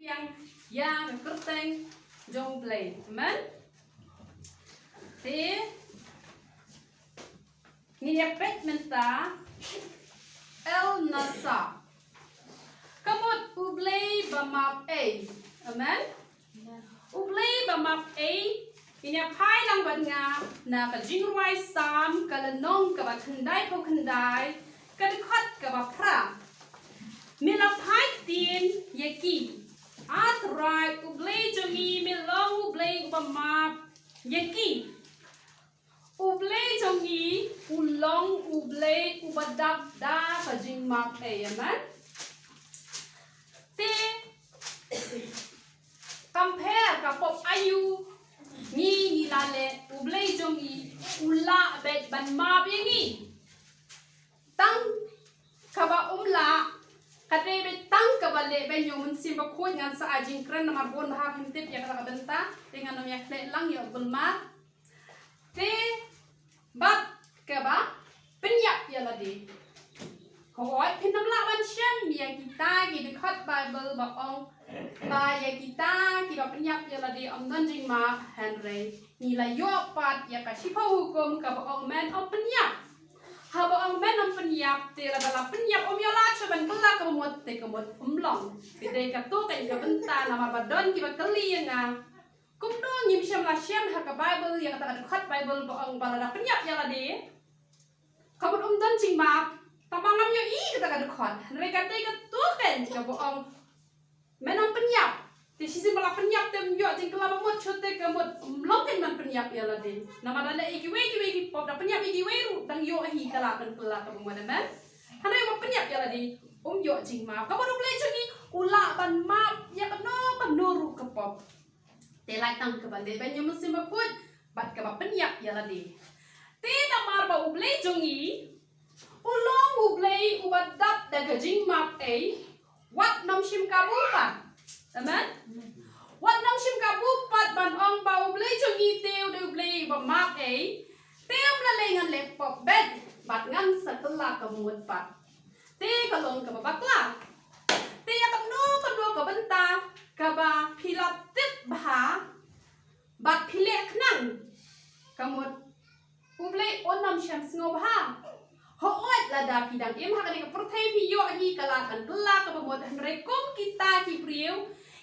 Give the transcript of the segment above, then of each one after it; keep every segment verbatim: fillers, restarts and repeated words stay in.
Ïa ka kyrteng jong U Blei. Amen. Te ngin ïa peit mynta El Nasa. Ka mut U Blei ba map ei. Amen. U Blei ba map ei. Ngin ïa phai lang bad nga na ka jingrwai Salm ka lynnong kaba khyndaiphew khyndai, ka dkhot kaba phra. Me la phai ktien ïa ki. A Trai U Blei jong ngi, me long U Blei uba map ïa ki. U Blei jong ngi u long U Blei uba dap da ka jingmap ei. Amen. Te compare ka pop aïu ngi, ngi la leh, U Blei jong ngi u lah beit ban map ïa ngi. Tang kaba um lah, ka dei beit tang kaba leh beit ïa u Mynsiem Bakhuid. Ngan sa ai jingkren namar bun bha phim tip ïa kata ka bynta, te ngan ym ïa khleh lang ïa u Bulmar. Te bad kaba pynïap ïa lade. Hooid, phin ym lah ban shem ïa kita ki dkhot Baibl ba ong ba ïa kita kiba pynïap ïa lade ym don jingmap, hynrei ngi la ïoh pat ïa ka shiphew hukum kaba ong men ym pynïap. Haba ong men ym pynïap, te lada la pynïap ym ïoh lad shuh ban kylla kaba mut, te ka mut ym long. Te dei kato ka bynta namar ba don kiba kylli ïa nga. Kumno ngim shym la shem ha ka Baibl ïa kata ka dkhot Baibl ba ong ba lada pynïap ïa lade, ka mut ym don jingmap? Tangba ngam ïohi kata ka dkhot. Hynrei ka dei kato keiñ kaba ong men ym pynïap. Te shisien ba la pynïap te ym ïoh jingkylla ba mut, shuh te ka mut ym long keiñ ban pynïap ïa lade. Namar da leh ïa kiwei kiwei ki pop, da pynïap ïa kiwei ruh dang ïoh hi ka lad ban kylla kaba mut, amen. Hynrei ba pynïap ïa lade ym ïoh jingmap. Ka mut U Blei jong ngi u lah ban map ïa kano kano ruh ka pop. Te lait tang kaba leh beit ïa u Mynsiem Bakhuid bad kaba pynïap ïa lade. Te namar ba U Blei jong ngi u long U Blei uba dap da ka jingmap ei, wat nym shim kabu pat. Amen. Wat nym shim kabu pat ban ong ba U Blei jong ngi te u dei U Blei uba map ei. Te ym lei lei ngan leh pop beit bad ngan sa kylla kaba mut pat. Te ka long kaba bakla. Te ïa kano kano ka bynta kaba phi la tip bha bad phi leh khnang, ka mut U Blei un nym shym sngewbha. Hooid, lada phi dang im ha kane ka pyrthei phi ïoh hi ka lad ban kylla kaba mut, hynrei kum kita ki briew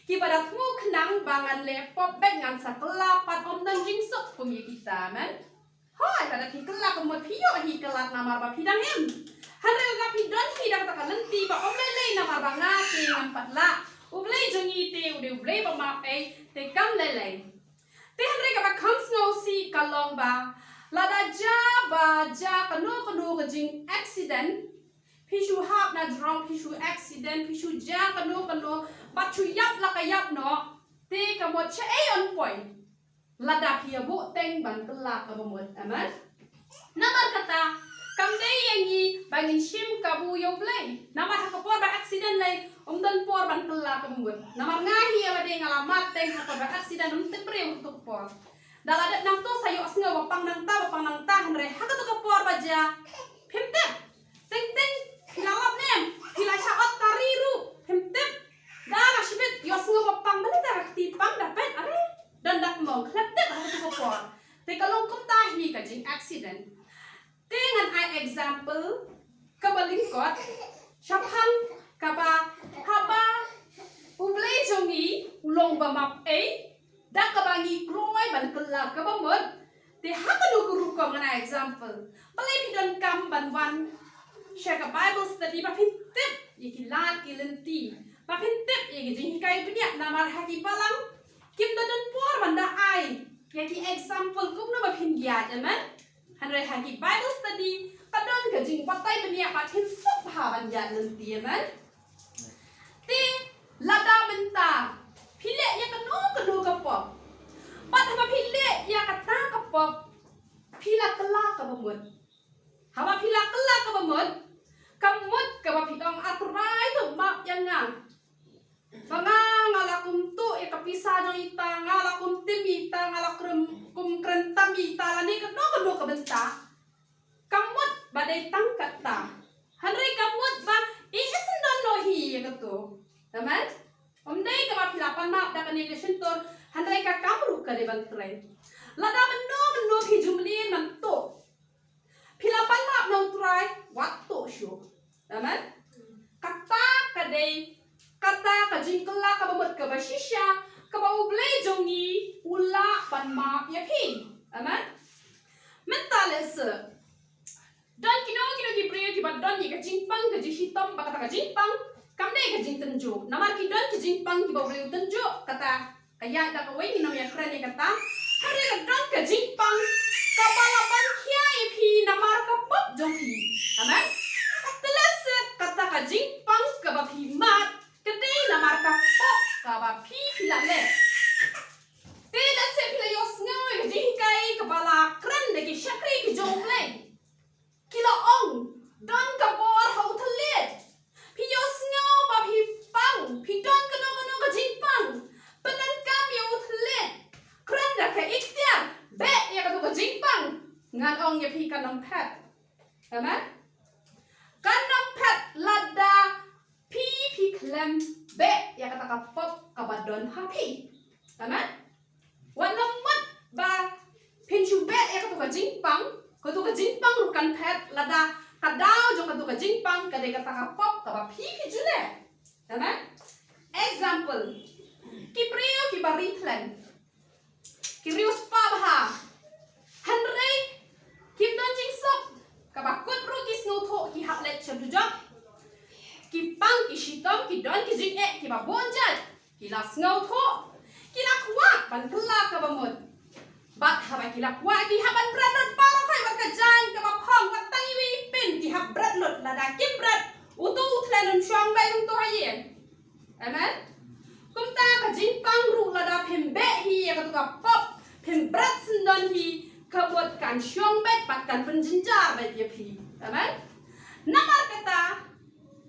kiba da thmu khnang ba ngan leh pop beit ngan sa kylla pat, ym don jingsuk kum ïa kita, amen. Hooid, lada phi kylla kaba mut phi ïoh hi ka lad namar ba phi dang im. Hynrei lada phi don hi da kata ka lynti ba ym lei lei namar ba nga te ngam pat lah, U Blei jong ngi te u dei U Blei ba map ei, te kam lei lei. Te hynrei kaba kham sngewsih ka long ba lada jia ba jia kano kano ka jing accident, phi shu hap na jrong, phi shu accident, phi shu jia kano kano, bad shu ïap la ka ïap noh, te ka mut shaei un poi lada phi ïa buh teng ban kylla kaba mut, amen. Namar kata, kam dei ïa ngi ba ngin shim kabu ïa U Blei. Namar ha ka por ba accident lei, ym don por ban kylla kaba mut. Namar nga hi ïa lade nga la mad teng ha ka por ba accident, ym tip briew ha kato ka por. Da la dep nangto sa ïohsngew ba pang nangta, ba pang nangta, hynrei ha kato ka por ba jia, phim tip. Teng teng phi la lap ne em, phi la shah ot tari ruh, phim tip. Da la shibit ïohsngew ba pang, balei da ka kti pang, da peit, are, don dak mong, khlem tip ha kato ka por. Te ka long kumta hi ka jing accident. Te ngan ai example kaba lyngkot shaphang kaba haba U Blei jong ngi u long ba map ei, da kaba ngi kloi ban kylla kaba mut. Te ha kano ka rukom, ngan ai example. Balei phi donkam ban wan sha ka Bible study ba phin tip ïa ki lad ki lynti, ba phin tip ïa ki jinghikai bniah, namar ha ki balang kim da don por ban da ai ïa ki example kumno ba phin ïaid, amen. Hynrei ha ki Bible study ka don ka jingbatai bniah ba phin suk bha ban ïaid lynti, amen. Te lada mynta phi leh ïa kano kano ka pop, bad haba phi leh ïa kata ka pop phi la kylla kaba mut. Haba phi la kylla kaba mut, ka mut kaba phi ong, A Trai, to map ïa nga. Ba nga, nga la kumtuh ïa ka pisa jong ita, nga la kumtim ïa ita, nga la kren, kum kren tam ïa ita, lane kano kano ka bynta. Ka mut ba dei tang kata. Hynrei ka mut ba i isyndan noh hi ïa kato. Amen. Ym dei kaba phi Kane ka shyntur, hynrei ka kam ruh ka dei ban trei. Lada mynno mynno phi ju mlien ban tuh, phi la pan map na U Trai, wat tuh shuh. Amen. Kata ka dei, kata ka jingkylla kaba mut kaba shisha, kaba U Blei jong ngi u lah ban map ïa phi. Amen. Mynta lehse don kino kino ki briew kiba don ïa ka jingpang, ka jingshitom ba kata ka jingpang kam dei ka jingtynjuh. Namar ki don ki jingpang kiba U Blei u tynjuh, kata ka ïaid da kawei, ngin ym ïakren ïa kata. Hynrei ka don ka jingpang kaba la ban khia ïa phi namar ka pop jong phi. Amen. Te lehse kata ka jingpang kaba phi mad ka dei namar ka pop kaba phi phi la leh. Te lehse phi la ïohsngew ïa ka jinghikai kaba la kren da ki shakri ki jong U Blei. Ki la ong, don ka bor ha u thylliej. Phi ïohsngew ba phi pang, phi don kano kano ka jingpang. Pyndonkam ïa u thylliej. Kren da ka iktiar, beh ïa kato ka jingpang. Ngan ong ïa phi, kan ym phet. Amen. Kan ym phet lada phi phi khlem beh ïa kata ka pop kaba don ha phi. Amen. Wat nym mut ba phin shu beh ïa kato ka jingpang, kato ka jingpang ruh kan phet lada ka daw jong kato ka jingpang ka dei kata ka pop kaba phi phi ju leh. Amen. Example, ki briew kiba ri thlen, ki riewspah bha, hynrei kim don jingsuk, kaba kut ruh ki sngewthuh, ki hap leit sha dujok. Ki pang, ki shitom, ki don ki jingeh kiba bun jait. Ki la sngewthuh, ki la kwah ban kylla kaba mut. Bad haba ki la kwah, ki hap ban bret lut baroh khoit, wat ka jaiñ kaba phong, wat tang iwei i pyn ki hap bret lut. Lada kim bret, uto u thlen un shong beit kumto ha ïing. Amen. Kumta ka jingpang ruh lada phim beh hi ïa kato ka pop, phim bret syndon hi, ka mut kan shong beit bad kan pynjynjar beit ïa phi. Amen. Namar kata,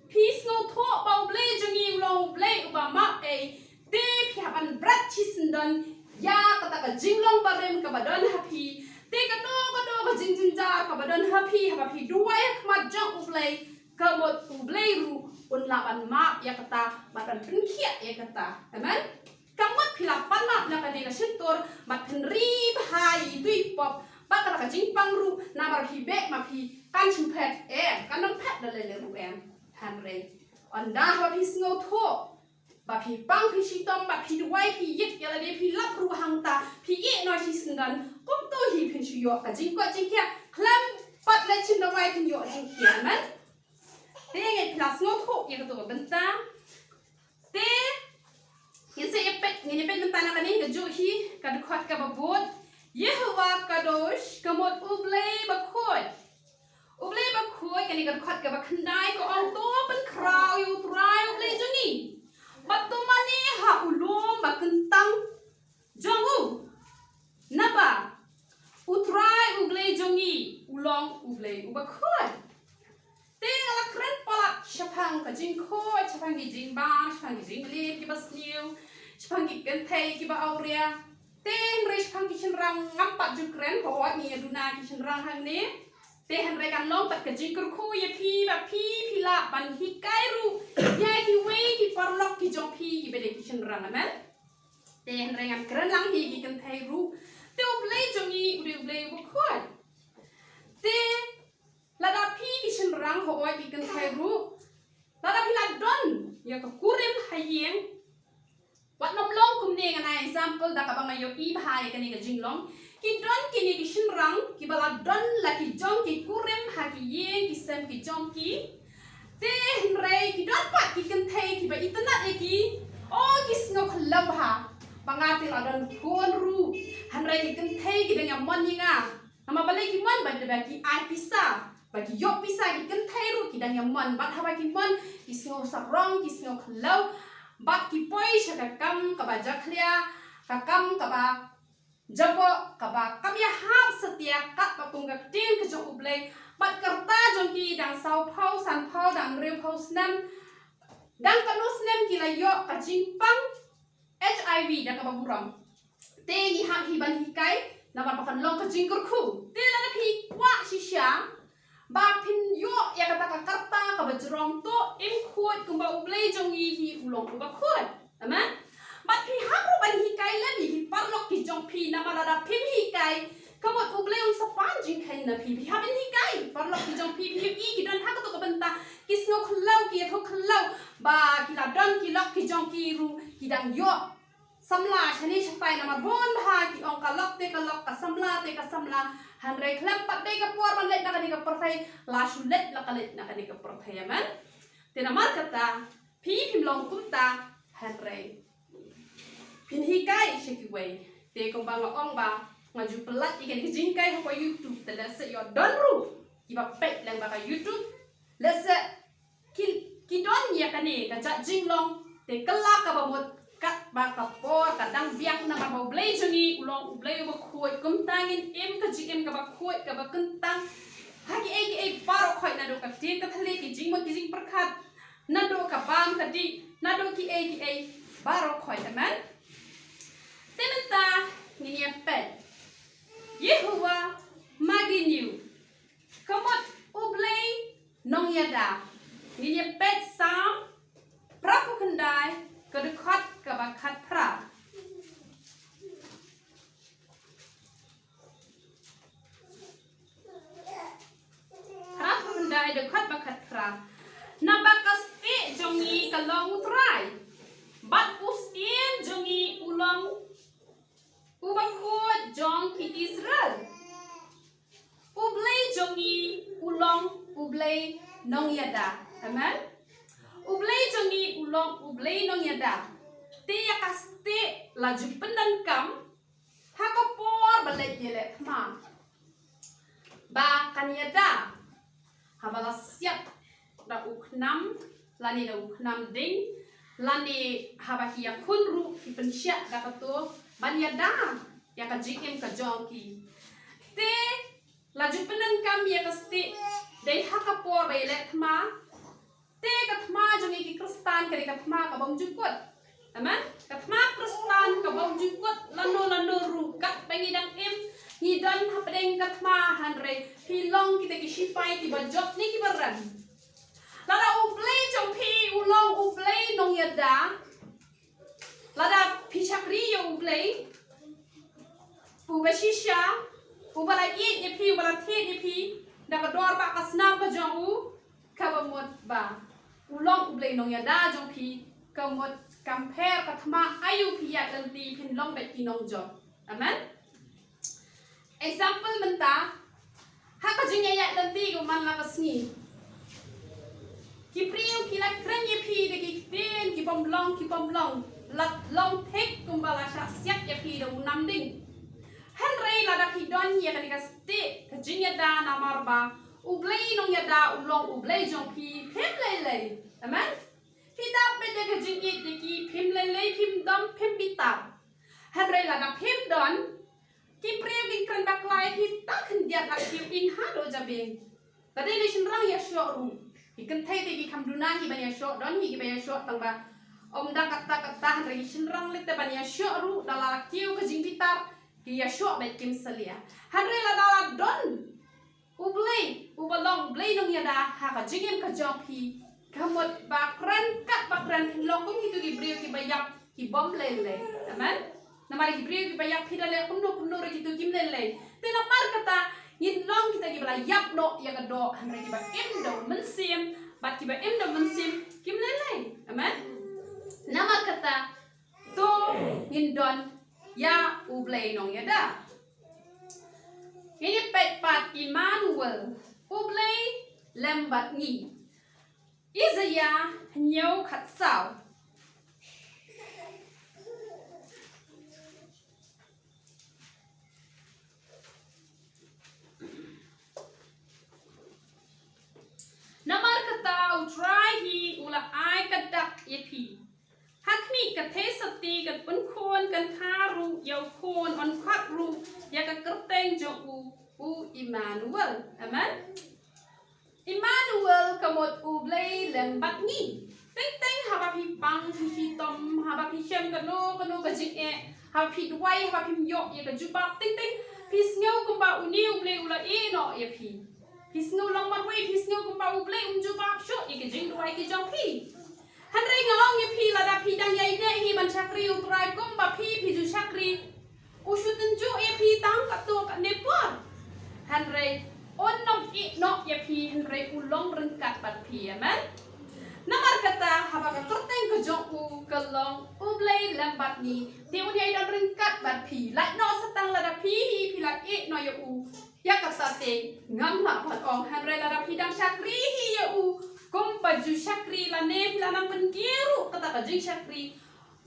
phi sngewthuh ba U Blei jong ngi u long U Blei uba map ei, te phi hap ban bret shisyndon ïa kata ka jinglong barim kaba don ha phi. Te kano kano ka jingjynjar kaba don ha phi, haba phi duwai ha khmat jong U Blei, ka mut U Blei ruh un lah ban map ïa kata bad ban pynkhiah ïa kata. Amen. Ka mut phi la pan map na kane ka shyntur bad phin ri bha ïa itu i pop bad kata ka jingpang ruh, namar phi beh ma phi kan shu phet, em, kan ym phet da lei lei ruh, em. Hynrei ynda haba phi sngewthuh ba phi pang, phi shitom, ba phi duwai, phi ïit ïa lade, phi lap ruh hangta, phi ïeh noh shisyndon, kumto hi phin shu ïoh ka jingkoit jingkhiah. Khlem pat leit shim dawai phin ïoh jingkhiah. Amen. Te ngi phi la sngewthuh ïa kato ka bynta. Te ngin sa ïa peit, ngin ïa peit mynta na kane kajuh hi ka dkhot kaba bud. Yehovah Kadosh, ka mut U Blei Bakhuid. U Blei Bakhuid, kane ka dkhot kaba khyndai ka ong, to pynkhraw ïa U Trai U Blei jong ngi, bad to mane ha u lum ba kyntang jong u. Naba U Trai U Blei jong ngi u long U Blei uba khuid. Te nga la kren palat shaphang ka jingkhuid, shaphang ki jingbam, shaphang ki jingmlien kiba sniew, shaphang ki kynthei kiba awria. Te hynrei shaphang ki shynrang ngam pat ju kren, hooid ngi ïa duna ki shynrang hangne. Te hynrei kan long pat ka jingkyrkhu ïa phi ba phi phi lah ban hikai ruh ïa kiwei ki paralok ki jong phi kiba dei ki shynrang. Amen. Te hynrei ngan kren lang hi ki kynthei ruh. Te U Blei jong ngi u dei U Blei uba khuid. Te lada phi ki shynrang, hooid ki kynthei ruh, lada phi la don ïa ka kurim ha ïing, wat nym long kumne, ngan ai example da kaba nga ïohi bha ïa kane ka jinglong. Ki don kine ki shynrang kiba la don la ki jong ki kurim ha ki ïing ki sem ki jong ki. Te hynrei ki don pat ki kynthei kiba itynnad ïa ki. O, ki sngew khlem bha ba nga te la don khun ruh, hynrei ki kynthei ki dang ïa mon ïa nga. Namar balei ki mon? Ba dei ba ki ai pisa, ba ki ïoh pisa. Ki kynthei ruh ki dang ïa mon, bad haba ki mon ki sngew sarong, ki sngew khlaw, bad ki poi sha ka kam kaba jakhlia, ka kam kaba jaboh, kaba kam ïahap satia katba kum ka ktien ka jong U Blei. Bad ka rta jong ki dang sawphew, sanphew, dang hynriewphew snem, dang katno snem ki la ïoh ka jingpang H I V da kaba burom. Te ngi hap hi ban hikai, namar ba kan long ka jingkyrkhu. Te lada phi kwah shisha ba phin ïoh ïa kata ka rta kaba jrong, to im khuid kumba U Blei jong ngi hi u long uba khuid. Amen. Bad phi hap ruh ki jong phi, namar lada phim hikai, ka mut U Blei un sa pan jingkheiñ na phi. Phi hap ban hikai paralok ki jong phi, phi ïohi ki don ha kato ka bynta ki sngew khyllew, ki ïathuh khyllew ba ki la don ki lok ki jong ki ruh ki dang ïoh samla shane shatai, namar bun bha ki ong ka lok te ka lok, ka samla te ka samla. Hynrei khlem pat dei ka por ban leit na kane ka pyrthei, la shu leit la ka leit na kane ka pyrthei, amen. Te namar kata phi phim long kumta, hynrei phin hikai sha kiwei. Te kumba nga ong ba nga ju pyllait ïa kane ka jinghikai hapoh YouTube, te lehse ïoh don ruh kiba peit lyngba ka YouTube, lehse ki, ki don ïa kane ka jait jinglong. Te kylla kaba mut katba ka por ka dang biang, namar ba U Blei jong ngi u long U Blei uba khuid. Kumta ngin im ka jingim kaba khuid kaba kyntang. Ha kiei kiei baroh khoit, naduh ka ktien ka thylliej, ki jingmut ki jingpyrkhat, naduh ka bam ka dih, naduh kiei kiei baroh khoit, amen. Te mynta ngin ïa peit Jehobah Maginiw, ka mut U Blei nongïada. Ngin ïa peit Salm phra phew khyndai, ka dkhot kaba khatphra. Phra phew khyndai, dkhot ba khatphra. Naba ka stieh jong ngi ka long U Trai, bad u syiem jong ngi u long Uba khuid jong ki Israel. U Blei jong ngi u long U Blei nongïada. Amen. U Blei jong ngi u long U Blei nongïada. Te ïa ka stieh la ju pyndonkam ha ka por ba leit ïaleh thma, ba kan ïada haba la siat da u khnam, lane da u khnam ding, lane haba ki ïakhun ruh ki pynshah da kato ban ïada ïa ka jingim ka jong ki. Te la ju pyndonkam ïa ka stieh dei ha ka por ba ïaleh thma. Te ka thma jong ngi ki Khristan ka dei ka thma ka bym ju kut. Amen. Ka thma Khristan ka bym ju kut lano lano ruh. Katba ngi dang im, ngi don hapdeng ka thma, hynrei phi long kita ki shipai kiba jop ne kiba rem. Lada U Blei jong phi u long U Blei nongïada, lada phi shakri ïa U Blei uba shisha, uba la ïeit ïa phi, uba la thied ïa phi da ka dor bad ka snam ka jong u, kaba mut ba u long U Blei nongïada jong phi, ka mut kam pher ka thma aïu phi ïaid lynti, phin long beit ki nongjop. Amen. Example mynta, ha ka jingïaid lynti ka man la ka sngi, ki briew ki la kren ïa phi da ki ktien ki bym long ki bym long, la long thik kumba la shah siat ïa phi da u nam ding. Hynrei lada phi don ïa kane ka stieh ka jingïada namar ba U Blei nongïada u long U Blei jong phi, phim lei lei. Amen. Phi dap beit da ka jingïeit ïa ki, phim lei lei, phim dom, phim bitar. Hynrei lada phim don, ki briew kin kren bakla ïa phi tang khyndiat, la kiew ing haduh jabieng. Lada dei shynrang ïashoh ruh, ki kynthei te ki kham duna hi ban ïashoh, don hi kiba ïashoh tang ba ym da katta katta, hynrei ki shynrang lei te ban ïashoh ruh da la kiew ka jingbitar ki ïashoh beit, kim salia. Hynrei lada la don U Blei uba long U Blei nongïada ha ka jingim ka jong phi, ka mut ba kren katba kren phin long kum kito ki briew kiba ïap ki bym lei lei. Amen. Namar ki briew kiba ïap, phi da leh kumno kumno ruh kito kim lei lei. Te namar kata ngin long kita kiba la ïap noh ïa ka doh, hynrei kiba im da u Mynsiem bad kiba im da u Mynsiem kim lei lei. Amen. Namar kata to ngin don ïa U Blei nongïada. Ngin ïa peit pat Immanuel, U Blei lem bad ngi. Isaïah hynñiew khatsaw. Namar kata U Trai hi u la ai ka dak ïa phi. Ha khmih, ka theisotti kan pynkhun, kan kha ruh ïa u khun, yn khot ruh ïa ka kyrteng jong u, u Immanuel. Amen. Immanuel ka mut U Blei lem bad ngi. Teng teng haba phi pang, phi shitom, haba phi shem kano kano ka jingeh, haba phi duwai, haba phim ïoh ïa ka jubab, teng teng phi sngew kumba une U Blei u la ïeh noh ïa phi. Phi sngew long marwei, phi sngew kumba U Blei um jubab shuh ïa ki jingduwai ki jong phi. Hynrei nga ong ïa phi, lada phi dang ïaineh hi ban shakri U Trai kumba phi phi ju shakri, U shu tynjuh ïa phi tang katto katne por. Hynrei un ym ïeh noh ïa phi hynrei u long ryngkat bad phi. Amen. Namar kata haba ka kyrteng ka jong u ka long U Blei lem bad ngi, te un ïai don ryngkat bad phi. Lait noh sa tang lada phi hi phi la ïeh noh ïa u. Ïa kata te ngam lah ban ong, hynrei lada phi dang shakri hi ïa u kum ba ju shakri lane phi la nang pynkhih ruh kata ka jingshakri,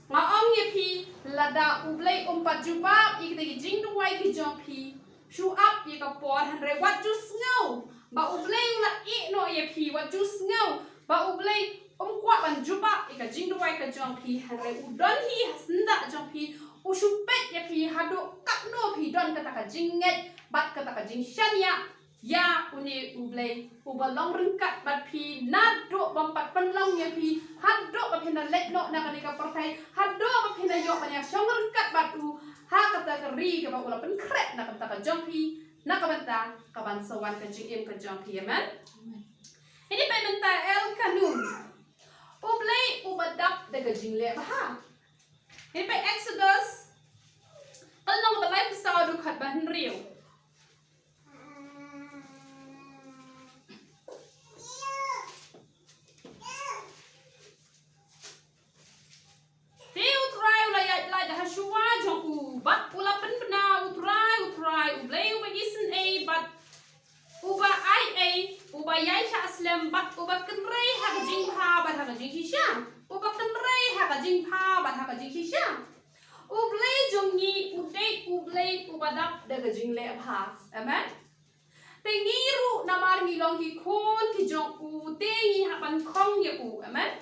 nga ong ïa phi, lada U Blei um pat jubab ïa kita ki jingduwai ki jong phi, shu ap ïa ka por, hynrei wat ju sngew ba U Blei u la ïeh noh ïa phi, wat ju sngew ba U Blei um kwah ban jubab ïa ka jingduwai ka jong phi, hynrei u don hi ha syndah jong phi, u shu peit ïa phi haduh katno phi don kata ka jingngeit bad kata ka jingshaniah ïa une U Blei uba long ryngkat bad phi naduh bym pat pynlong ïa phi, haduh ba phin da leit noh na kane ka pyrthei, haduh ba phin da ïoh ban ïashong ryngkat bad u ha kata ka ri kaba u la pynkhreh na ka bynta ka jong phi, na ka bynta ka ban sa wan ka jingim ka jong phi. Amen. Ini peit mynta Elkanun. U Blei uba dap da ka jingleh bha. Ini peit Exodus ka lynnong ba laiphew saw, dkhot ba hynriew. Te U Trai u la ïaid lait ha shuwa jong u, bad u la pynbna, U Trai, U Trai, U Blei uba isynei bad uba aiei, uba ïaishah slem bad uba kynrei ha ka jingbha bad ha ka jingshisha, uba kynrei ha ka jingbha bad ha ka jingshisha. U Blei jong ngi u dei U Blei uba dap da ka jingleh bha. Amen. Te ngi ruh namar ngi long ki khun ki jong u, te ngi hap ban khong ïa u. Amen.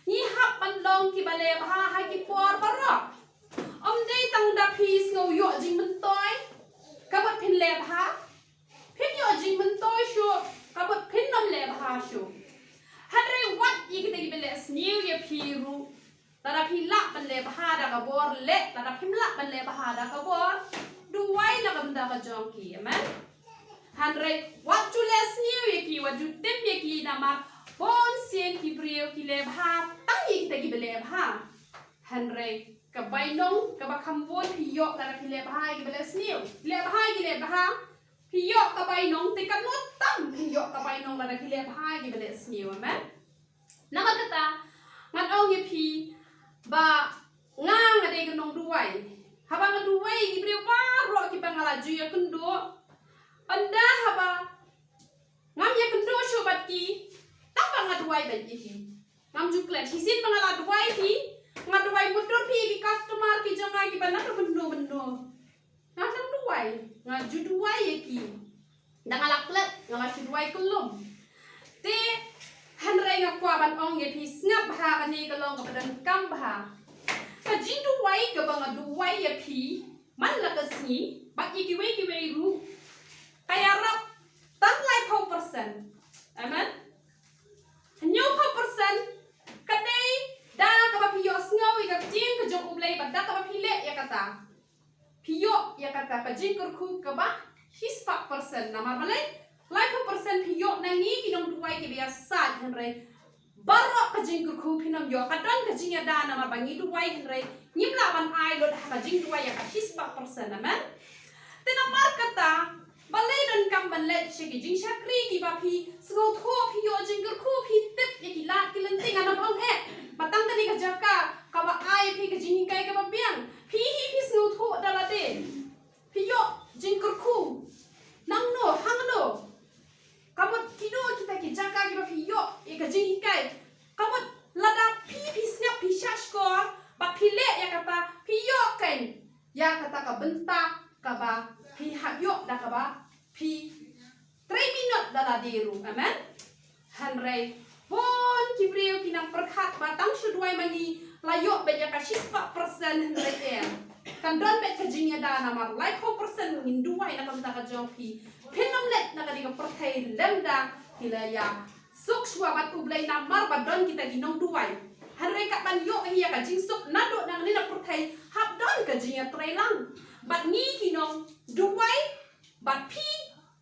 Ngi hap ban long kiba leh bha ha ki por baroh. Ym dei tang da phi sngew ïoh jingmyntoi ka mut phin leh bha. Phin ïoh jingmyntoi shuh ka mut phin ym leh bha shuh. Hynrei wat ïa kita kiba leh sniew ïa phi ruh, lada phi lah ban leh bha da ka bor leh, lada phim lah ban leh bha da ka bor, duwai na ka bynta ka jong ki. Amen. Hynrei wat ju leh sniew ïa ki, wat ju tim ïa ki, namar bunsien ki briew ki leh bha tang ïa kita kiba leh bha. Hynrei ka bainong kaba kham bun phi ïoh lada phi leh bha ïa kiba leh sniew. Leh bha ïa ki leh bha, phi ïoh ka bainong, te katno tam phi ïoh ka bainong lada phi leh bha ïa kiba leh sniew. Amen. Namar kata ngan ong ïa phi ba nga, nga dei ka nongduwai. Haba nga duwai ïa ki briew baroh kiba nga la ju ïakynduh, ynda haba ngam ïakynduh shuh bad ki, tang ba nga duwai bad ïa ki. Ngam ju klet. Shisien ba nga la duwai hi, nga duwai mutdur hi ïa ki customer ki jong nga kiba naduh mynno mynno. Nga dang duwai, nga ju duwai ïa ki. Da nga la klet, nga la shu duwai kyllum. Te hynrei nga kwah ban ong ïa phi, sngap bha, kane ka long kaba donkam bha. Ka jingduwai kaba nga duwai ïa phi man la ka sngi bad ïa kiwei kiwei ruh, ka ïarap tang laiphew percent. Amen. Hynñiewphew percent ka dei da kaba phi ïohsngew ïa ka ktien ka jong U Blei bad da kaba phi leh ïa kata. Phi ïoh ïa kata ka jingkyrkhu kaba shispah percent. Namar balei? Laiphew percent phi ïoh na ngi ki nongduwai kiba ïasaid, hynrei baroh ka jingkyrkhu phin ym ïoh. Ka don ka jingïada namar ba ngi duwai, hynrei ngim lah ban ai lut ha ka jingduwai ïa ka shispah percent. Amen. Te namar kata, balei donkam ban leit sha ki jingshakri kiba phi sngewthuh phi ïoh jingkyrkhu, phi tip ïa ki lad ki lynti? Ngan ym ong eh ba tang kane ka jaka kaba ai phi ka jinghikai kaba biang. Phi hi phi sngewthuh da lade phi ïoh jingkyrkhu nangno hangno. Ka mut kino kita ki jaka kiba phi ïoh ïa ka jinghikai. Ka mut lada phi, phi sngap, phi shahshkor bad phi leh ïa kata, phi ïoh kein ïa kata ka bynta kaba phi hap ïoh da kaba phi trei minot da lade ruh. Amen. Hynrei bun ki briew ki nang pyrkhat ba tang shu duwai ma ngi la ïoh beit ïa ka shispah percent, hynrei em. Kan don beit ka jingïada namar laiphew percent ngin duwai na ka bynta ka jong phi. Phin ym leit na kane ka pyrthei lymda phi la ïa suk shuwa bad U Blei namar ba don kita ki nongduwai. Hynrei kat ban ïoh hi ïa ka jingsuk naduh nangne na pyrthei hap don ka jingïatreilang. Bad ngi ki nongduwai bad phi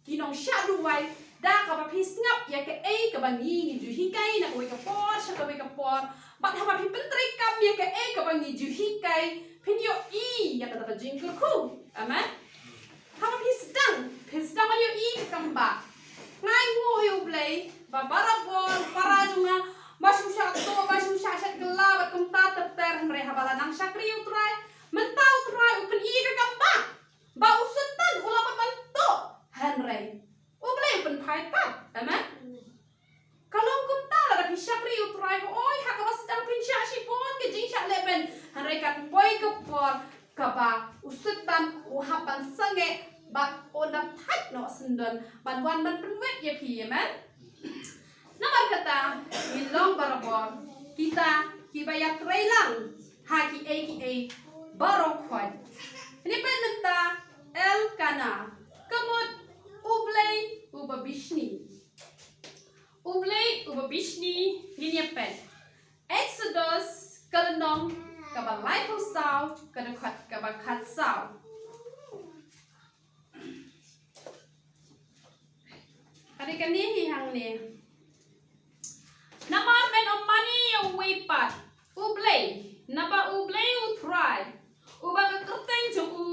ki nongshah duwai, da kaba phi sngap ïa kaei kaba ngi ngi ju hikai na kawei ka por sha kawei ka por, bad haba phi pyntreikam ïa kaei kaba ngi ju hikai, phin ïohi ïa kata ka jingkyrkhu. Amen. Haba phi sdang, phi sdang ban ïohi ka kambah. Nga ainguh ïa U Blei ba barabor para jong nga ba shu shah tuh, ba shu shah shet kylla bad kumta ter ter, hynrei haba la nang shakri U Trai, mynta U Trai u pyni ka kambah ba u Soitan u la pat ban tuh, hynrei U Blei u pynphai pat. Amen. Ka long kumta lada phi shakri U Trai, hooid, ha kaba sdang phin shah shibun ki jingshah lehbeiñ, hynrei kan poi ka por kaba u Soitan u hap ban sangeh bad un da thait noh syndon ban wan ban pynwit ïa phi. Amen. Namar kata, ngi long barabor kita kiba ïatrei lang ha kiei kiei baroh khoit. Ngi peit mynta Elkana, ka mut U Blei uba bishni. U Blei uba bishni, ngin ïa peit Exodus ka lynnong kaba laiphew saw, ka dkhot kaba khatsaw. Ka dei kane hi hangne. Namar men ym mane ïa uwei pat U Blei, naba U Blei U Trai, uba ka kyrteng jong u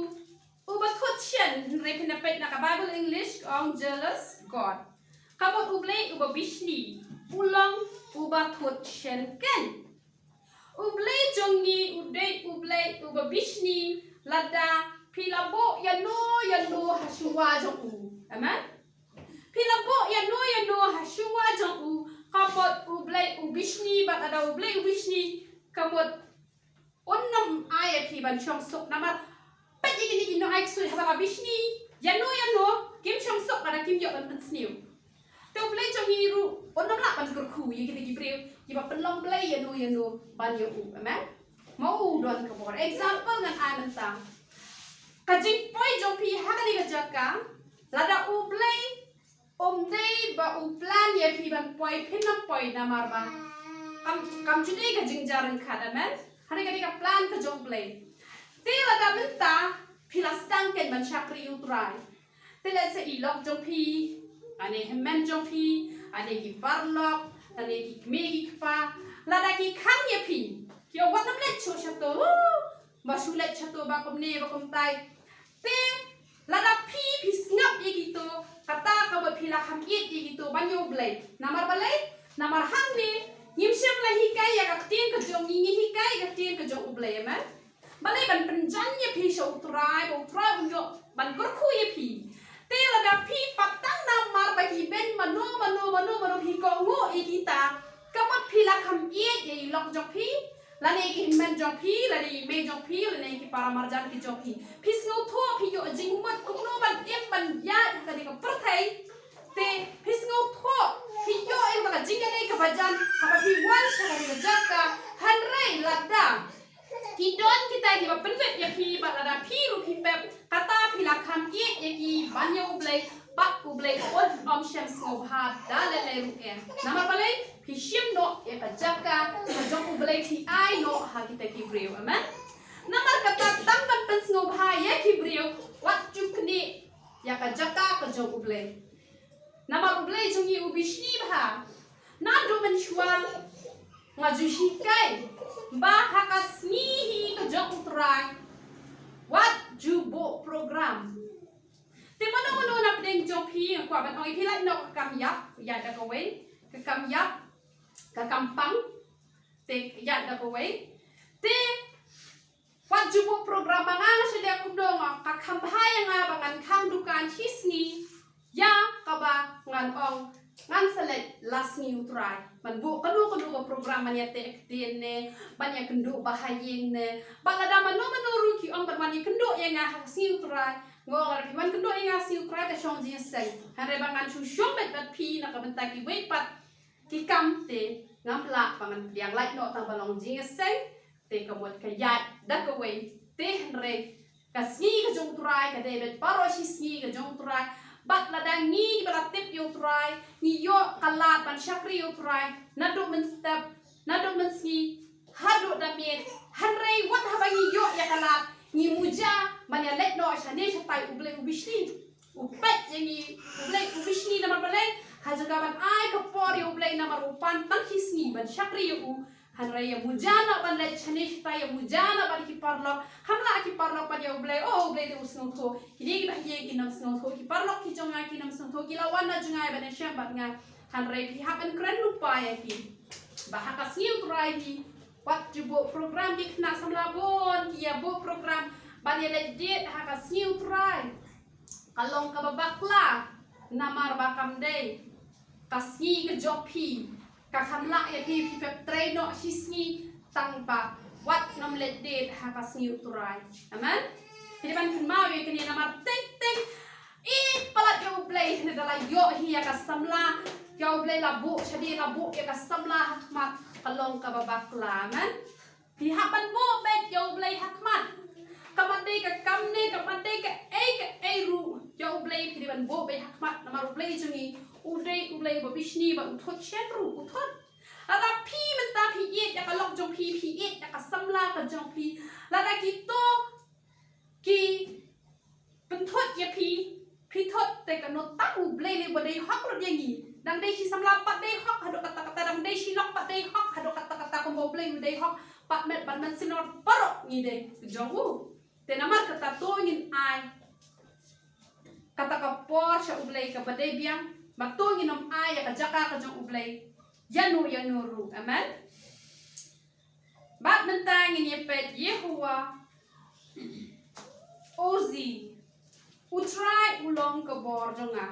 uba thut shen, hynrei phin da peit na ka Bible English ka ong jealous God. Ka mut U Blei uba bishni, u long uba thut shen keiñ. U Blei jong ngi u dei U Blei uba bishni lada phi la buh ïano ïano ha shuwa jong u. Amen. Phi la buh ïano ïano ha shuwa jong u, ka mut U Blei u bishni, bad lada U Blei u bishni, ka mut un ym ai ïa phi ban shong suk. Namar peit ïa kine ki nongai ksuid, haba la bishni ïano ïano, kim shong suk lada kim ïoh ban pynsniew. Te U Blei jong ngi ruh un ym lah ban kyrkhu ïa kine ki briew kiba pynlong blei ïano ïano ban ïa u. Amen. Ma u don ka bor. Example ngan ai mynta. Ka jingpoi jong phi ha kane ka jaka, lada U Blei um dei ba u plan ïa phi ban poi, phin ym poi namar ba kam, kam ju dei ka jingjar ryngkat. Amen. Hynrei ka dei ka plan ka jong U Blei. Te lada mynta phi la sdang keiñ ban shakri U Trai, te lehse i lok jong phi, ane hynmen jong phi, ane ki paralok, ane ki kmie ki kpa, lada ki khang ïa phi, ki ong wat nym leit shuh shato, ba shu leit shato ba kumne ba kumtai. Te lada phi, phi sngap ïa kito, kata ka mut phi la kham ïeit ïa kito ban ïa U Blei. Namar balei? Namar hangne ngim shym la hikai ïa ka ktien ka jong ngi, ngi hikai ïa ka ktien ka jong U Blei. Amen. Balei? Ban pynjan ïa phi sha U Trai, ba U Trai un ïoh ban kyrkhu ïa phi. Te lada phi pat tang namar ba ki beiñ mano mano mano mano phi kohnguh ïa kita, ka mut phi la kham ïeit ïa i lok jong phi, lane ïa ki hynmen jong phi, lane ïa i mei jong phi, lane ïa ki para marjan ki jong phi. Phi sngewthuh phi ïoh jingmut kumno ban im ban ïaid ha kane ka pyrthei. Te phi sngewthuh phi ïoh ïa kata ka jingïadei kaba jan haba phi wan sha kane ka jaka. Hynrei lada ki don kita kiba pynwit ïa phi, bad lada phi ruh phi pep, kata phi la kham ïeit ïa ki ban ïa U Blei, bad U Blei un ym shym sngewbha da lei lei ruh eh. Namar balei? Phi shim noh ïa ka jaka ka jong U Blei, phi ai noh ha kita ki briew. Amen. Namar kata tang ban pynsngewbha ïa ki briew, wat ju knieh ïa ka jaka ka jong U Blei. Namar U Blei jong ngi u bishni bha. Naduh mynshuwa nga ju hikai ba ha ka sngi hi ka jong U Trai, wat ju buh program. Te mano mano na pdeng jong phi, nga kwah ban ong ïa phi, lait noh ka kam ïap, ïaid da kawei, ka kam ïap, ka kam pang, te ïaid da kawei. Te wat ju buh program. Ba nga nga shu leh kumno, nga, ka kham bha ïa nga ba ngan khang dukan shi sngi ïa kaba ngan ong ngan sa leit la sngi U Trai. Ban buh kano kano ka program, ban ïa teh ktien ne, ban ïa kynduh ba ha ïing ne. Bad lada mano mano ruh ki ong ban wan ïa kynduh ïa nga ha ka sngi U Trai, nga ong lada phi wan kynduh ïa nga ha sngi U Trai te shong jingïaseng. Hynrei ba ngan shu shong beit bad phi na ka bynta kiwei pat ki kam te ngam lah ba ngan pdiang, lait noh tang ba long jingïaseng. Te ka mut ka ïaid da kawei. Te hynrei ka sngi ka jong U Trai ka dei beit baroh shi sngi ka jong U Trai. Bad lada ngi ba la tip ïa U Trai, ngi ïoh ka lad ban shakri ïa U Trai naduh mynstep, naduh mynsngi haduh da miet. Hynrei wat haba ngi ïoh ïa ka lad, ngi muja ban ïa leit noh shane shatai. U Blei u bishni, u peit ïa ngi, U Blei u bishni. Namar balei? Ha jaka ban ai ka por ïa U Blei, namar u pan tang shi sngi ban shakri ïa u. Hynrei ïa muja noh ban leit shane shatai, ïa muja noh bad ki paralok. Ham lah ki paralok pat ïa U Blei, oh, U Blei te u sngewthuh. Kine kiba ha ïing kim sngewthuh, ki paralok ki jong nga kim sngewthuh, ki la wan na jong nga ban ïashem bad nga. Hynrei phi hap ban kren lypa ïa ki. Ba ha ka sngi U Trai hi, wat ju buh program, ki khynnah samla bun ki ïa buh program ban ïa leit date ha ka sngi U Trai. Ka long kaba bakla, namar ba kam dei ka sngi ka jong phi, ka kham lah ïa phi, phi pep trei noh shi sngi, tang ba wat nym leit date ha ka sngi U Trai. Amen. Phi dei ban kynmaw ïa kine, namar teng teng i palat ïa U Blei, hynrei da la ïoh hi ïa ka samla, ïa U Blei la buh shadi, la buh ïa ka samla ha khmat, ka long kaba bakla. Amen. Phi hap ban buh beit ïa U Blei ha khmat. Kam dei ka kam ne, kam dei kaei kaei ruh, ïa U Blei phi dei ban buh beit ha khmat, namar U Blei jong ngi u dei U Blei ba bishni, ba u thut shen ruh u thut. Lada phi mynta phi ïeit ïa ka lok jong phi, phi ïeit ïa ka samla ka jong phi, lada kito ki pynthut ïa phi, phi thut te kano tang U Blei lei ba dei hok lut ïa ngi. Dang dei shi samla pat dei hok haduh katta katta, dang dei shi lok pat dei hok haduh katta katta, kumba U Blei u dei hok, pat met ban mynsiem namar baroh ngi dei jong u. Te namar kata to ngin ai kata ka por sha U Blei kaba dei biang, ba to ngin ym ai ïa ka jaka ka jong U Blei ïa no ïa no ruh. Amen. Bad mynta ngin ïa peit Jehobah Rohi. U Trai u long ka bor jong nga.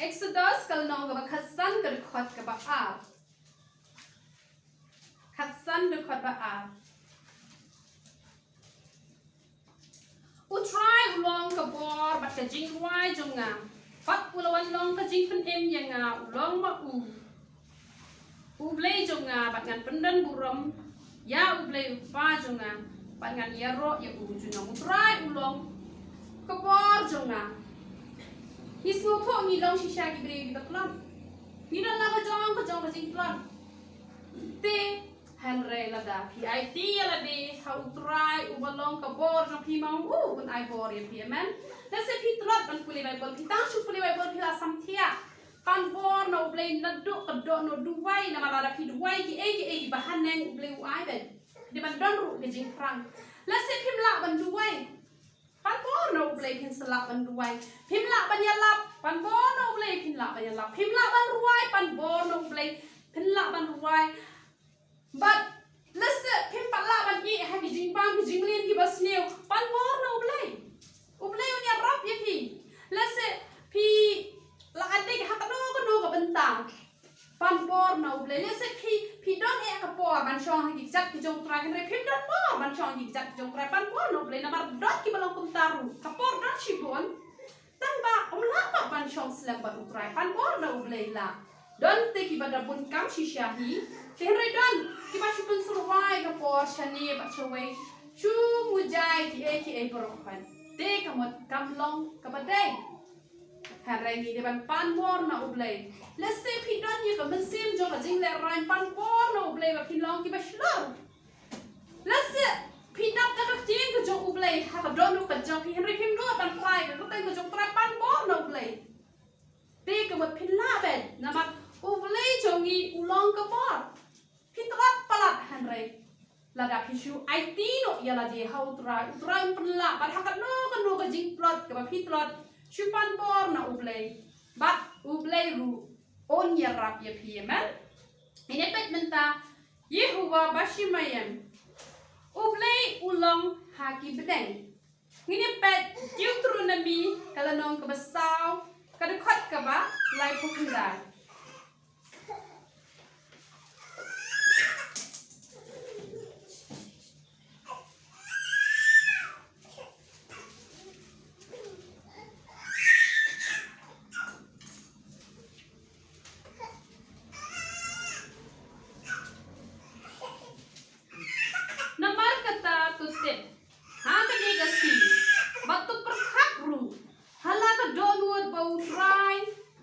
Exodus ka lynnong kaba khatsan, ka dkhot kaba ar. Khatsan, dkhot ba ar. U Trai u long ka bor bad ka jingrwai jong nga, bad u la wan long ka jingpynim ïa nga, u long ma u U Blei jong nga, bad ngan pyndon burom ïa U Blei U Kpa jong nga, bad ngan ïaroh ïa u junom. U Trai u long ka bor jong nga. Ngi sngewthuh ngi long shisha ki briew kiba tlot. Ngi don la ka jong ka jong ka jingtlot. Te hynrei lada phi aiti ïa lade ha U Trai uba long ka bor jong phi, ma u un ai bor ïa phi. Amen. Lehse phi tlot ban pule Baibl, phi tang shu pule Baibl phi la samthiah. Pan bor na U Blei naduh ka dohnud duwai, namar lada phi duwai kiei kiei ba haneng U Blei u ai beit. Dei ban don ruh ka jingpyrshang. Lehse phim lah ban duwai, pan bor na U Blei phin sa lah ban duwai. Phim lah ban ïalap, pan bor na U Blei phin lah ban ïalap. Phim lah ban rwai, pan bor na U Blei phin lah ban rwai. Bad lehse phim pat lah ban ïeh ha ki jingbam ki jingmlien kiba sniew, pan bor na U Blei. U Blei un ïarap ïa phi. Lehse phi la ka dik ha kano kano ka bynta, pan bor na U Blei. Lehse phi, phi don eh ka por ban shong ha ki kjat ki jong U Trai, hynrei phim don por ban shong ha ki kjat ki jong U Trai, pan bor na U Blei. Namar don kiba long kumta ruh, ka por don shibun, tang ba ym lah pat ban shong slem bad U Trai, pan bor na U Blei. La don te kiba da bun kam shisha hi, te hynrei don kiba shu pynsyrwa ïa ka por shane bad shawei, shu mujai kiei kiei baroh. Te ka mut kam long kaba dei. Hynrei ngi dei ban pan bor na U Blei. Lehse phi don ïa ka mynsiem jong ka jinglehrain, pan bor na U Blei ba phin long kiba shlur. Lehse phi dap da ka ktien ka jong U Blei ha ka dohnud ka jong phi, hynrei phim nud ban phai ka ktien ka jong U Trai, pan bor na U Blei. Te ka mut phin lah beit, namar U Blei jong ngi u long ka bor. Phi tlot palat, hynrei lada phi shu aiti noh ïa lade ha U Trai, U Trai un pynlah, bad ha kano kano ka jingtlot kaba phi tlot, shu pan bor na U Blei, bad U Blei ruh un ïarap ïa phi. Amen. Ngin ïa peit mynta Jehobah Bashemayim. U Blei u long ha ki bneng. Ngin ïa peit Deuteronomi ka lynnong kaba saw, ka dkhot kaba laiphew khyndai. Namar kata to tip ha kane ka sngi, bad to pyrkhat ruh ha la ka dohnud ba U Trai,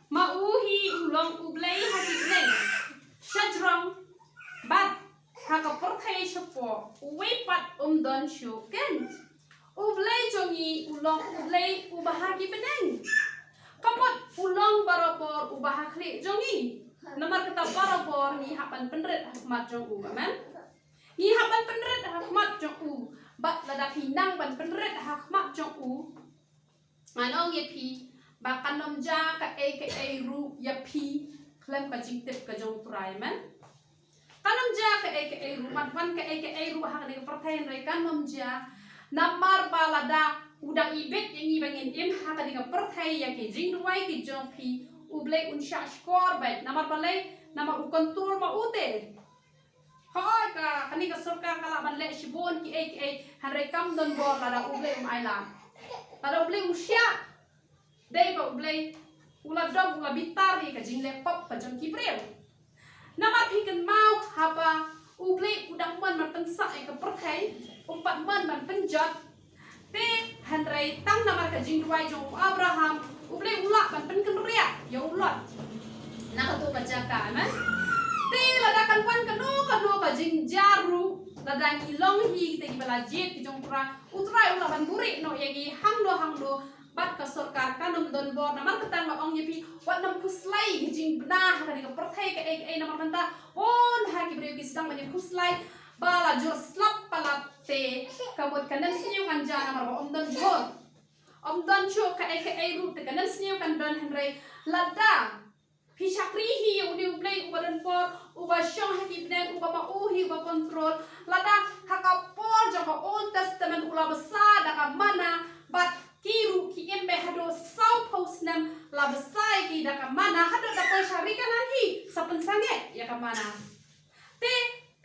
ma u hi u long U Blei ha ki bneng shajrong, bad ha ka pyrthei shapoh uwei pat um don shuh keiñ. U Blei jong ngi u long U Blei uba ha ki bneng. Ka mut u long barabor uba ha khlieh jong ngi. Namar kata barabor ngi hap ban pynrit ha khmat jong u. Amen. Ngi hap ban pynrit ha khmat jong u. Bad lada phi nang ban pynrit ha khmat jong u, ngan ong ïa phi ba kan ym jia kaei kaei ruh ïa phi khlem ka jingtip ka jong u Trai, amen. Kan ym jia kaei kaei ruh, mat wan kaei kaei ruh ha kane ka pyrthei, hynrei kan ym jia. Namar ba lada u dang ibit ïa ngi ba ngin im ha kane ka pyrthei ïa ki jingduwai ki jong phi, U Blei un shah shkor beit. Namar balei? Namar u control ma u te. Hooid, ka, kane ka sorkar ka lah ban leh shibun kiei kiei, hynrei kam don bor lada U Blei um ailad. Lada U Blei u shah, dei ba U Blei u la dom, u la bitar ïa ka jingleh pop ka jong ki briew. Namar phi kynmaw, haba U Blei u dang mon ban pynsah ïa ka pyrthei, um pat mon ban pynjot. Te hynrei tang namar ka jingduwai jong u Abraham, U Blei u lah ban pynkynriah ïa u Lot na kato ka jaka, amen. Te lada kan wan kano kano ka jingjia ruh, lada ngi long hi kita kiba la jied ki jong u Trai, u Trai u lah ban buhrieh noh ïa ngi hangno hangno. Bad ka sorkar kan ym don bor. Namar kata nga ong ïa phi, wat nym khuslai ki jingbna ha kane ka pyrthei kaei kaei, namar kata bun ha ki briew ki sdang ban ïa khuslai ba la jur slap palat te ka mut ka nemsniew kan jia namar ba ym don jhur. Ym don shuh kaei kaei ruh te ka nemsniew kan don, hynrei lada phi shakri hi ïa une U Blei uba don bor, uba shong ha ki bneng, uba ma u hi uba control. Lada ha ka por jong ka Old Testament u la bsa da ka manna, bad ki ruh ki im beit haduh sawphew snem, la bsa ïa ki da ka manna, haduh da poi sha ri Kanaan hi sa pynsangeh ïa ka manna. Te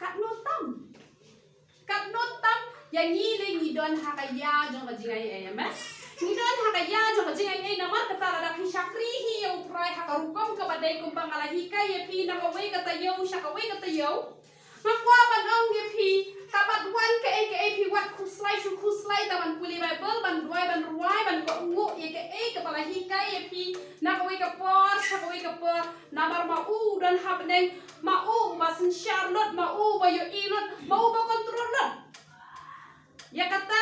katno tam, katno tam ïa ngi lei ngi don ha ka ïa jong ka jingai ei, amen. Ngi don ha ka ïa jong ka jingai ei, namar kata lada phi shakri hi ïa U Trai ha ka rukom kaba dei kumba nga la hikai ïa phi na kawei ka taïew sha kawei ka taïew, nga kwah ban ong ïa phi, ka bat wan kaei kaei phi wat khuslai shu khuslai, tang ban pule Baibl, ban duwai, ban rwai, ban kohnguh ïa kaei kaba la hikai ïa phi na kawei ka por sha kawei ka por. Namar ma u u don ha bneng, ma u uba synshar lut, ma u uba ïohi lut, ma u uba control lut. Ïa kata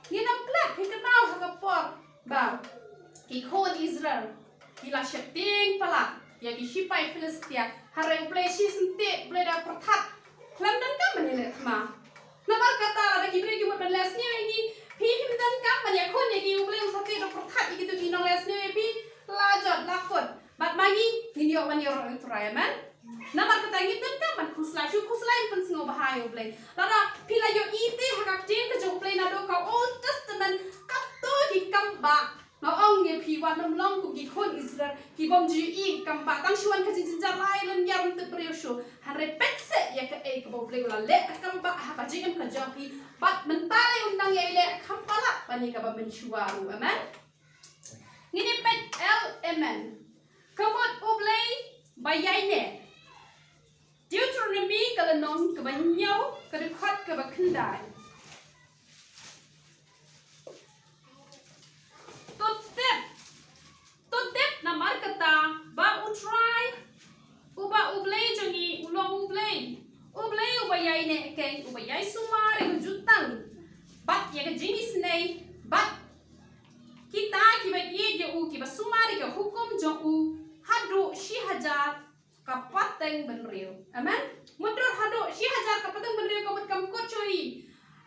ngin ym klet, phi kynmaw ha ka por ba ki khun Israel ki la sheptieng palat ïa ki shipai Philistia, hynrei U Blei shi senti, U Blei da pyrthat. Khlem donkam ban ïaleh thma. Namar kata lada ki briew ki mut ban leh sniew ïa ngi, phi phim donkam ban ïakhun ïa ki, U Blei u sa teh da pyrthat ïa kito ki nongleh sniew ïa phi. La jot la kut. Bad ma ngi ngin ïoh ban ïaroh ïa U Trai, amen. Namar kata ngim donkam ban khuslai, shu khuslai ban pynsngewbha ïa U Blei. Lada phi la ïohi te ha ka ktien ka jong U Blei naduh ka Old Testament, katto ki kam ba nga ong ïa phi, wat nym long kum ki khun Israel ki bym ju ïohi kam ba, tang shu wan ka jingjynjar lai lynñiar ym tip briew shuh. Hynrei peit seh ïa kaei kaba U Blei u la leh kam ba ha ka jingim ka jong phi. Bad mynta lei un dang ïai leh kham palat ban ïa kaba mynshuwa ruh, amen. Ngin ïa peit el, amen. Ka mut U Blei ba ïaineh. Deuteronomy ka lynnong kaba hynñiew, ka dkhot kaba khyndai. To tip, to tip namar kata ba U Trai uba U Blei jong ngi u long U Blei, U Blei uba ïaineh keiñ, uba ïai sumar ïa ka jutang bad ïa ka jingisynei, bad kita kiba ïeit ïa u kiba sumar ïa ka hukum jong u haduh shi hajar ka pateng bynriew. Amen. Mutdur haduh shi hajar ka pateng bynriew ka mut kam kut shuh hi.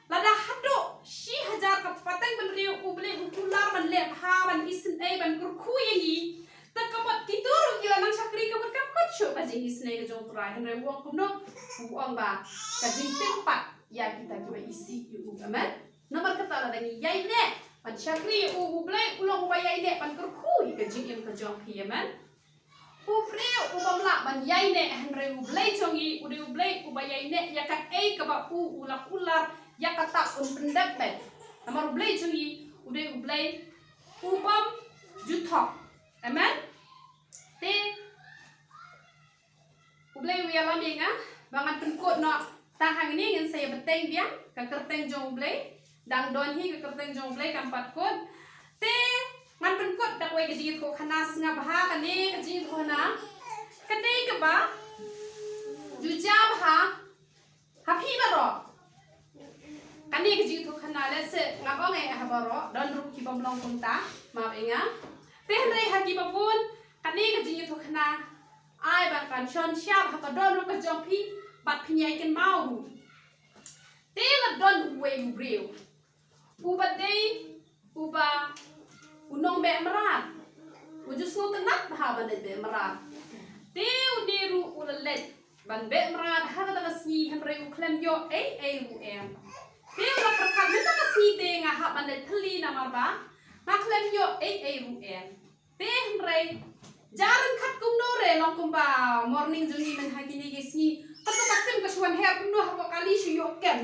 Lada haduh shi hajar ka pateng bynriew U Blei u kular ban leh bha, ban isynei, ban kyrkhu ïa ngi, te ka mut kito ruh ki la nang shakri ka mut kam kut shuh ka jingisynei ka jong U Trai. Hynrei u ong kumno? U ong ba ka jingtip pat ïa kita kiba isih ïa u. Amen. Namar kata lada ngi ïaineh ban shakri ïa u, U Blei u long uba ïaineh ban kyrkhu ïa ka jingim ka jong phi. Amen. U briew u bym lah ban ïaineh, hynrei U Blei jong ngi u dei U Blei uba ïaineh ïa kaei kaba u u la kular, ïa kata un pyndep beit. Namar U Blei jong ngi u dei U Blei u bym ju thok. Amen. Te U Blei u ïalam ïa nga ba ngan pynkut noh tang hangne, ngin sa ïa bteng biang ka kyrteng jong U Blei. Dang don hi ka kyrteng jong U Blei, kam pat kut. Te ngan pynkut da kawei ka jingïathuhkhana. Sngap bha kane ka jingïathuhkhana. Kane kaba ju jia bha ha phi baroh. Kane ka jingïathuhkhana, lehse ngam ong eh ha baroh, don ruh ki bym long kumta, map ïa nga. Te hynrei ha kiba bun kane ka jingïathuhkhana ai ba kan shon shap ha ka dohnud ka jong phi bad phin ïai kynmaw ruh. Te la don uwei u briew. uba dei uba u nongbeh mrad. U ju sngewtynnat bha ban leit beh mrad. Te une ruh u la leit ban beh mrad ha kata ka sngi, hynrei u khlem ïoh ei ei ruh em. Te u la pyrkhat, mynta ka sngi te nga hap ban leit thylli namar ba nga khlem ïoh ei ei ruh em. Te hynrei ja ryngkat kumno re, long kumba morning jong ngi mynta ha kine ki sngi. Kata ka sim ka shu wan her kumno hapoh kali, shu ïoh kem.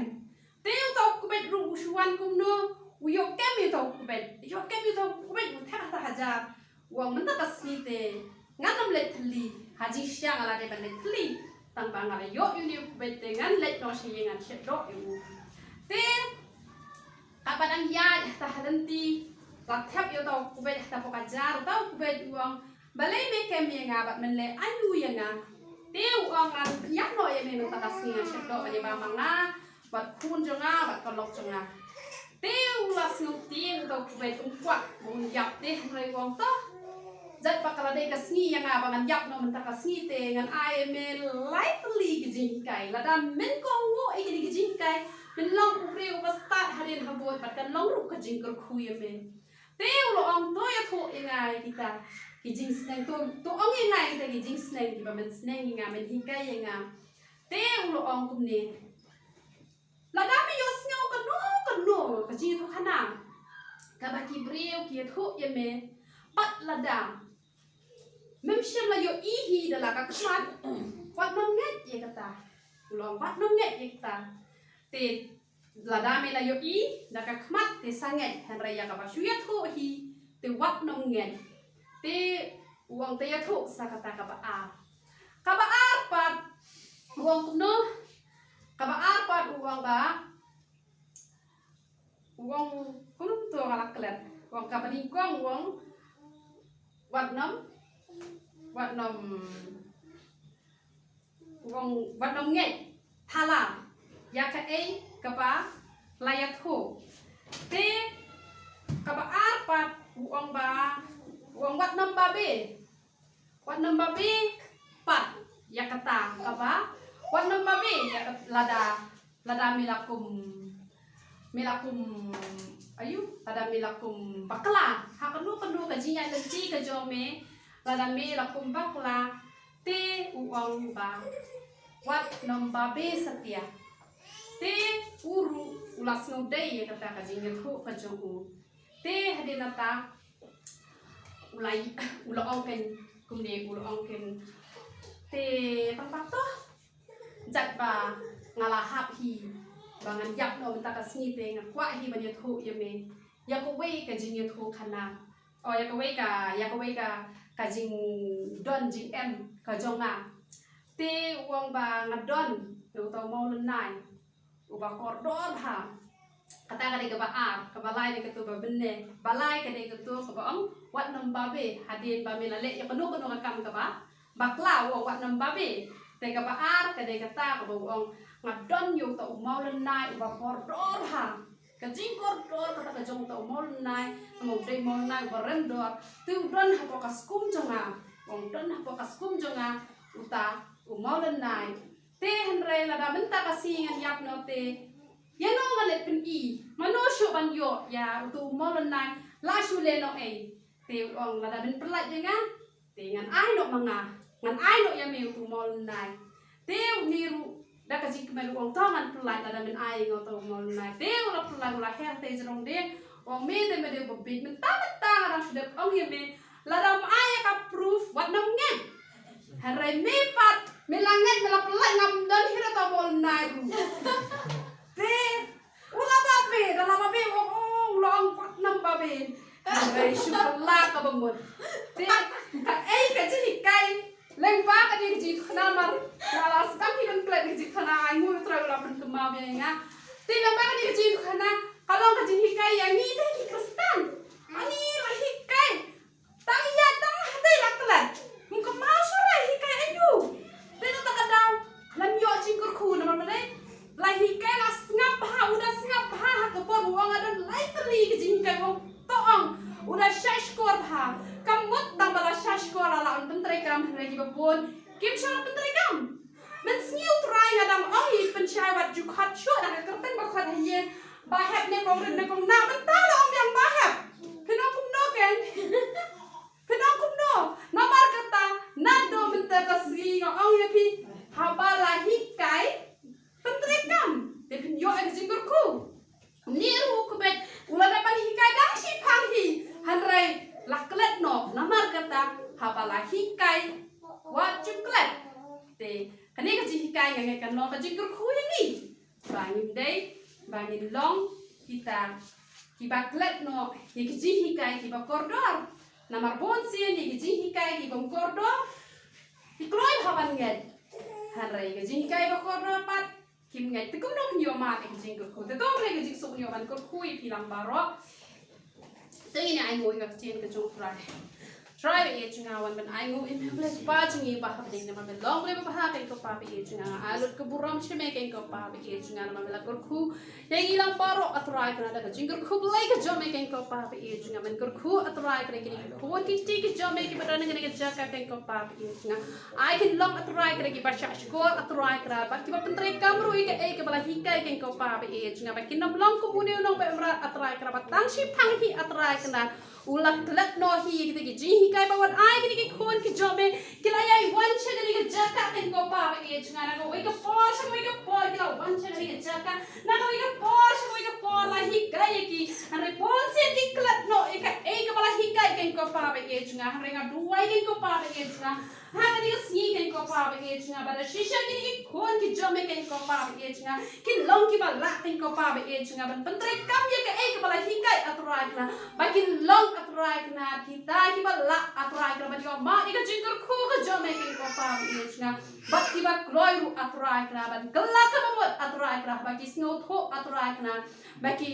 Te uta u kbet ruh u shu wan kumno, u ïoh kem ïa uta u kbet. Ïoh kem ïa uta u kbet, u thep ha ta hajar. U ong, mynta ka sngi te ngan ym leit thylli. Ha jingshisha nga la dei ban leit thylli, tang ba nga la ïoh ïa une u kbet te ngan leit noh sha ïing, ngan shah doh ïa u. Te kaba dang ïaid ha ta ha lynti, la thep ïa uta u kbet ha ta poh ka jar. Uta u kbet u ong, balei me kem ïa nga bad men leh aiu ïa nga? Te u ong, ngan ïap noh ïa me mynta ka sngi, ngan shah doh ïa ba ma nga bad khun jong nga bad ka lok jong nga. Te u la sngewthuh uta u kbet, um kwah ba un ïap, te hynrei u ong, to, jait ba ka la dei ka sngi ïa nga ba ngan ïap noh mynta ka sngi, te ngan ai ïa me lai tylli ki jinghikai. Lada men kohnguh ïa kine ki jinghikai, men long u briew uba stad hadien habud bad kan long ruh ka jingkyrkhu ïa me. Te u la ong, to ïathuh ïa nga ïa kita ki jingsneng, to, to ong ïa nga ïa kita ki jingsneng kiba men sneng ïa nga, men hikai ïa nga. Te u la ong kumne, lada me ïohsngew kano kano ka jingïathuhkhana kaba ki briew ki ïathuh ïa me, bad lada mem shym la ïohi hi da la ka khmat, wat nym ngeit ïa kata. U la ong, wat nym ngeit ïa kata. Te lada me la ïohi da ka khmat te sa ngeit, hynrei ïa kaba shu ïathuh hi te wat nym ngeit. Te u ong, te ïathuh sa kata kaba ar. Kaba ar pat u ong kumno? Kaba ar pat u ong ba, u ong kumno to nga la klet. U ong kaba nyngkong u ong, wat nym, wat nym, u ong wat nym ngeit thala ïa kaei kaba la ïathuh. Te kaba ar pat u ong ba, u ong wat nym babe. Wat nym babe pat ïa kata kaba, wat nym babe ïa kat-, lada, lada me la kum, me la kum, aiu, lada me la kum bakla ha kano kano ka jingïaid lynti ka jong me, lada me la kum bakla, te u ong ba wat nym babe satia. Te u ruh u la sngewdei ïa kata ka jingïathuh ka jong u. Te hadien nangta u la, u la ong kein kumne, u la ong kein, te tang ba to, jait ba nga la hap hi ba ngan ïap noh mynta ka sngi, te nga kwah hi ban ïathuh ïa me ïa kawei ka jingïathuhkhana, o ïa kawei ka, ïa kawei ka, ka jingdon jingem ka jong nga. Te u ong ba nga don ïa uta u mawlynnai uba kordor bha. Kata ka dei kaba ar. Kaba lai dei kato ba bynne. Ba lai ka dei kato kaba ong wat nym babe. Hadien ba me la leh ïa kano kano ka kam kaba bakla, u ong wat nym babe. Te kaba ar ka dei kata kaba u ong, nga don ïa uta u mawlynnai uba kordor bha. Ka jingkordor kata ka jong uta u mawlynnai, namar u dei mawlynnai uba rem dor. Te u don hapoh ka skum jong nga. U ong don hapoh ka skum jong nga uta u mawlynnai. Te hynrei lada mynta ka sngi ngan ïap noh te, ïa no ngan leit pyni? Mano shuh ban ïoh ïa uta u mawlynnai? La shu leh noh ei. Te u ong lada men pyllait ïa nga, te ngan ai noh ma nga, ngan ai noh ïa me uta u mawlynnai. Te une ruh da ka jingkmen u ong to ngan pyllait lada men ai ïa nga uta u mawlynnai. Te u la pyllait, u la her te jrong de, u ong me te me dei ba bieit, mynta mynta nga dang shu dep ong ïa me, lada ym ai ïa ka proof wat nym ngeit. Hynrei me pat me la ngeit, me la pyllait, ngam don hi ruh uta u mawlynnai ruh. Te u la babe, da la babe u ong, u la ong wat nym babe. Hynrei shu pyllait kaba mut. Te kaei ka jinghikai lyngba kane ka jingïathuhkhana, mar nga la sdang hi ban klet ka jingïathuhkhana, ainguh U Trai u la pynkynmaw ïa nga. Te lyngba kane ka jingïathuhkhana ka long ka jinghikai ïa ngi te ki Khristan. Ani la hikai. Tang ïa tang hatei la klet. Ym kynmaw shuh re hikai aïu. Te na kata ka daw lam ïoh jingkyrkhu namar balei? La hikai, la sngap bha, u da sngap bha ha ka por u ong nga don lai tylli ka jinghikai, u ong to ong u da shahshkor bha. Ka mut tang ba la shahshkor la lah ban pyntreikam, hynrei kiba bun kim shym la pyntreikam. Mynsngi U Trai nga dang ong ïa pynshai wat ju khot shuh da ka kyrteng ba khot ha ïing ba hep ne Ong rit ne kong na mynta la ong biang ba hep. Phin ong kumno keiñ? Phin ong kumno? Namar kata naduh mynta ka sngi nga ong ïa phi, haba la hikai, pyntreikam, te phin ïoh ïa ka jingkyrkhu. Ni ruh kumne u la dep ban hikai dang shiphang hi, hynrei la klet noh. Namar kata haba la hikai, wat ju klet. Te kane ka jinghikai nga ngeit kan long ka jingkyrkhu ïa ngi. Ba ngin dei, ba ngin long kita kiba klet noh ïa ki jinghikai kiba kordor. Namar bunsien ïa ki jinghikai kiba kordor ki kloi bha ban ngeit. Hynrei ki jinghikai ba kordor pat kim ngeit. Te kumno kin ïoh mad ïa ki jingkyrkhu? Te to re ka jingsuk ïoh ban kyrkhu ïa phi lang baroh. Te ngin ai nguh ïa ka ktien ka jong U Trai. Trai ba ïeit jong nga, wan ban ai nguh ïa me, U Blei Kpa jong ngi ba ha bneng, namar me long Blei ba bha keiñ ko Pa ba ïeit jong nga. Ai lut ka burom sha me keiñ ko Pa ba ïeit jong nga, namar me la kyrkhu ïa ngi lang baroh, A Trai Kynrad, da ka jingkyrkhu Blei ka jong me keiñ ko Pa ba ïeit jong nga. Men kyrkhu A Trai Kynrad ïa kine ki khun ki kti ki jong me kiba don ha kane ka jaka keiñ ko Pa ba ïeit jong nga. Ai kin long A Trai Kynrad kiba shah shkor A Trai Kynrad, bad kiba pyntreikam ruh ïa kaei kaba la hikai keiñ ko Pa ba ïeit jong nga, bad kin ym long kum une u nongpynïaid A Trai Kynrad ba tang shiphang hi A Trai Kynrad u la klet noh hi ïa kita ki jinghikai ba wat ai kine ki khun ki jong me ki la ïai wan sha kane ka jaka keiñ ko Pa ba ïeit jong nga. Na kawei ka por sha kawei ka por ki la wan sha kane ka jaka, na kawei ka por sha kawei ka por la hikai ïa ki. Hynrei bunsien ki klet noh ïa kaei kaba la hikai keiñ ko Pa ba ïeit jong nga. Hynrei nga duwai keiñ ko Pa ba ïeit jong nga, ha kane ka sngi keiñ ko Pa ba ïeit jong nga, ba da shisha kine ki khun ki jong me keiñ ko Pa ba ïeit jong nga kin long kiba lah keiñ ko Pa ba ïeit jong nga ban pyntreikam ïa kaei kaba la hikai A Trai Kynrad, ba kin long A Trai Kynrad kita kiba lah A Trai Kynrad ban ïoh mad ïa ka jingkyrkhu ka jong me keiñ ko Pa ba ïeit jong nga, bad kiba kloi ruh A Trai Kynrad ban kylla ka bamut A Trai Kynrad, ba ki sngewthuh A Trai Kynrad, ba ki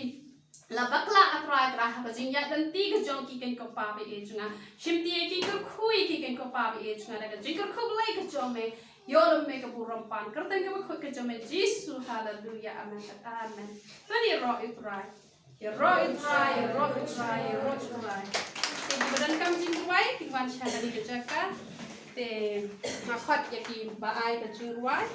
la bakla A Trai Kynrad ha ka jingïaid lynti ka jong ki keiñ ko Pa ba ïeit jong nga. Shimti ïa ki, kyrkhu ïa ki keiñ ko Pa ba ïeit jong nga, da ka jingkyrkhu Blei ka jong me. Ïoh lem me ka burom pan kyrteng kaba khuid ka jong me Jisu. Haleluya. Amen. Amen. To ngin ïaroh ïa U Trai. Ïaroh ïa U Trai, ïaroh ïa U Trai, ïaroh ïa U Trai. Te kiba donkam jingrwai kin wan sha kane ka jaka. Te nga khot ïa kiba ai ka jingrwai.